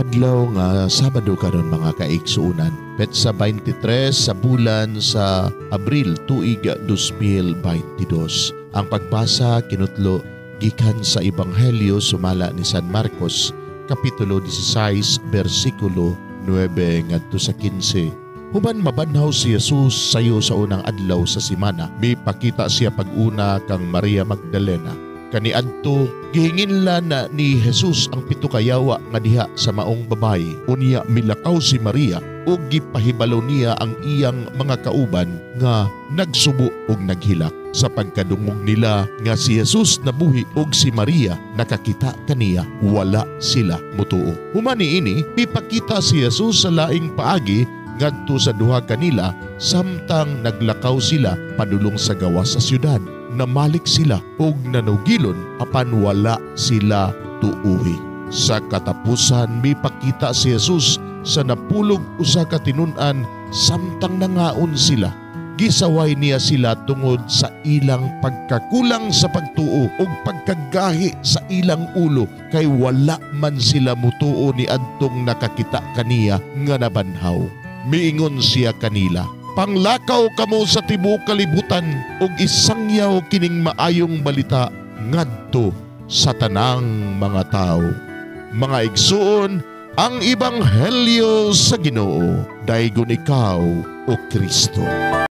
Adlaw nga Sabado karon, mga kaigsuonan. Petsa 23 sa bulan sa Abril, tuig 2022. Ang pagbasa kinutlo gikan sa Ebanghelyo sumala ni San Marcos, kapitulo 16, bersikulo 9 ngadto sa 15. Human mabanhaw si Jesus sayo sa unang adlaw sa simana, mipakita siya pag-una kang Maria Magdalena. Kaniadto, gihinginlan na ni Jesus ang pito ka yawa nga diha sa maong babayi. Unya milakaw si Maria ug gipahibalo niya ang iyang mga kauban nga nagsubo ug naghilak. Sa pagkadungog nila nga si Jesus nabuhi ug si Maria nakakita kaniya, wala sila mutuo. Human niini, mipakita si Jesus sa laing paagi ngadto sa duha kanila samtang naglakaw sila padulong sa gawas sa syudad. Namalik sila og nanugilon, apan wala sila tuuhi. Sa katapusan, mipakita si Jesus sa 11 ka tinun-an samtang nangaon sila. Gisaway niya sila tungod sa ilang pagkakulang sa pagtuo ug pagkagahi sa ilang ulo, kay wala man sila mutuo ni adtong nakakita kaniya nga nabanhaw. Miingon siya kanila, "Panglakaw kamo sa tibuok kalibutan ug isangyaw kining maayong balita ngadto sa tanang mga tawo." Mga igsuon, ang ebanghelyo sa Ginoo. Daygon ikaw, o Kristo.